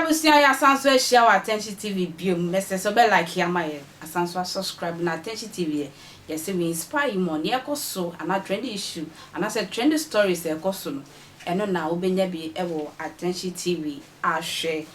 Abusua, yɛasan so ahyia wɔ Attention TV biom. Mɛsɛ sɛ wobɛ like ama yɛ, asan so asubscribe na Attention TV yɛ yɛsɛ we inspire you more. Nea ɛkɔ so anaa trending issue anaasɛ trending stories a ɛkɔ so no, ɛno na wobɛnya bi ɛwɔ Attention TV ahwɛ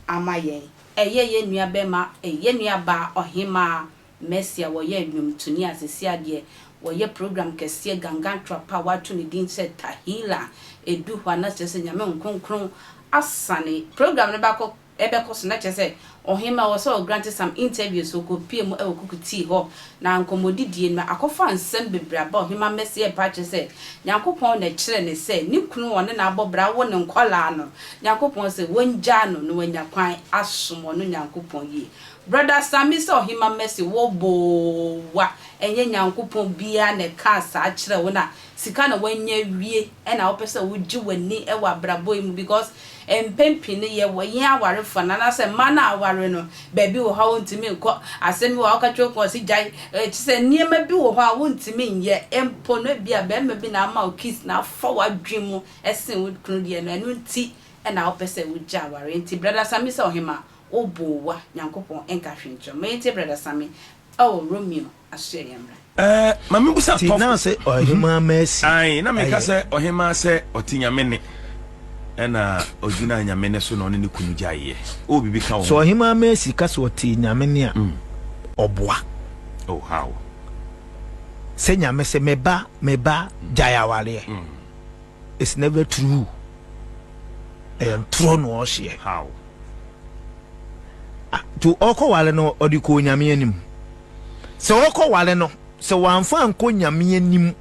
ama yɛn. Ɛyɛ yɛn nua bɛma, ɛyɛ nua baa Ɔhemaa Mercy a wɔyɛ nnwomtoni a sisi adeɛ wɔyɛ program kɛseɛ gangan trapa a wato ne din sɛ Tahila edu hɔ a, na kyerɛ sɛ Nyame Nkonkron asane program no baakɔ ɛbɛkɔ so. Na kyerɛ sɛ ɔhema wɔ sɛ ɔgrant some interviews, ɔkɔpie mu ɛwɔ Kukutii hɔ na nkɔmmɔdidie no akɔfa nsɛm bebree aba. Ɔhema Mercy ɛpa kyerɛ sɛ Nyankopɔn na ɛkyerɛ ne sɛ ne kunu ɔne n'abɔ bra wo ne nkɔlaa no, Nyankopɔn sɛ wɔngyaa no na wanya kwan asom ɔno Nyankopɔn yie. Brother Sami, sɛ Ɔhema Mercy wɔ boowa, ɛnyɛ Nyankopɔn biara na ɛkaa saa kyerɛ wo, na sika na wanya wie ɛna wopɛ sɛ wogye w'ani ɛwɔ abrabɔ yi mu, because mpɛn pii no yɛ yɛn awarefoɔ no anaasɛ mmaa no a aware no, baabi wɔ hɔ a wontumi nkɔ, asɛm bi wɔ hɔ a woka kyerɛ wo ɔsi gyae, ɛkyɛ sɛ nneɛma bi wɔ hɔ a wontumi nyɛ mpo no, ebi a bɛrima bi na ama wo kiss na afa w'adwene mu ɛsen wo kunu deɛ no, ɛno nti ɛna wopɛ sɛ wogya aware. Nti Brother Sami, sɛ Ɔhema woboowa, Nyankopɔn nka hwee nkyerɛ mo. Yɛntie Brother Sami ɛwɔ Romeo asoɛ yɛn mmra. Maame busa. Ti na sɛ Ɔhema Mercy. Ayi na meka sɛ ɔhema sɛ ɔte Nyame ne ɛna ɔgyina Nyame ne so na ɔne ne kunu gyaeɛ. Ɔwɔ biribi ka wɔ sɛ Ɔhema Mercy ka sɛ ɔte Nyame ne a, ɔboa. Oh, how? Sɛ Nyame sɛ meba meba gyae awareɛ, it's never true. Ɛyɛ ntorɔ na ɔhyeɛ. How? Nti ɔkɔ ware no, ɔde kɔ Nyame anim sɛ ɔkɔ ware no, sɛ wamfa ankɔ Nyame anim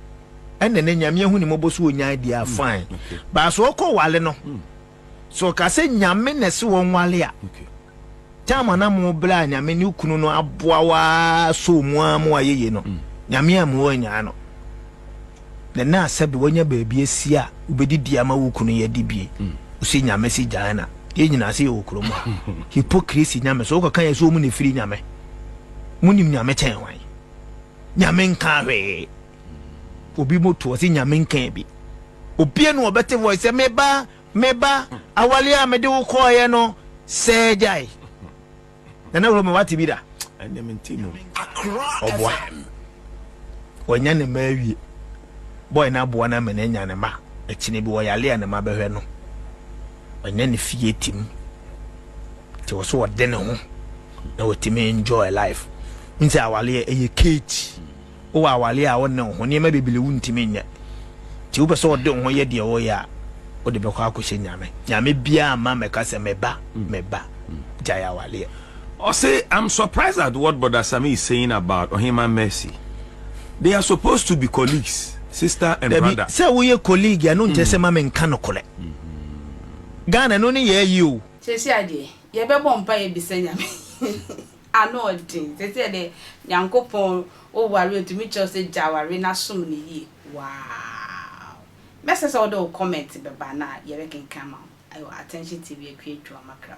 ɛna ne Nyame ahu ne mmɔbɔ so ɔnyae deɛ a, fine. Baaso ɔkɔ ware no sɛ ɔka sɛ Nyame na ɛsɛ wɔn ware a, time a na mo berɛ a Nyame ne kunu no aboa waa so mu a mo ayɛ yie no, Nyame a mo anyaa no na na sɛbe wanya baabi asi a wobɛdidi ama wo kunu yɛde bie, wosi Nyame si gyae na yɛn nyinaa sɛ yɛwɔ kurom ha. Hypocrisy. Nyame so wokɔka yɛ sɛ ɔmu ne firi Nyame, monim Nyame kyɛn hwan? Nyame nka hwee. Obi moto ɔsɛ Nyame nka bi, obie no ɔbɛte voice sɛ meba meba awale a mede wo kɔɔyɛ no sɛ gyae. Nana Roma, wate bi da? Ɛnɛ mente mu. Ɔboa, ɔnya ne mma awie, boy no aboa no ama no anya ne mma. Akyini bi wɔyale a, ne mma bɛhwɛ no, ɔnya ne fie tim, nti wɔ so ɔde ne ho na wɔtumi enjoy life. N sɛ awaleɛ ɛyɛ cage. Wowɔ awaleɛ a, wone wo ho nneɛma bebree wontumi nyɛ, nti wopɛ sɛ ɔde wo ho yɛ deɛ wɔyɛ a, wode bɛkɔ akɔhyɛ Nyame. Nyame biara ma mɛka sɛ meba meba gyae awaleɛ. Ɔse, "I'm surprised at what Brother Sammy is saying about Ohima Mercy. They are supposed to be colleagues, sister and Dabi, brother." sɛ woyɛ colleague, ɛno nkyɛ sɛ ma menka nokorɛ. Ghana no ne yɛ ayi o. Sɛsi adeɛ yɛbɛbɔ mpa yɛ bisa Nyame ano ɔden. Sɛsi deɛ Nyankopɔn woware, otumi kyerɛw sɛ gya aware na som no yie. Wow, mɛsɛ sɛ wode wo comment bɛba na yɛbɛkenkan ma wo. Ɛwɔ Attention TV, Akua Adwuma Makra.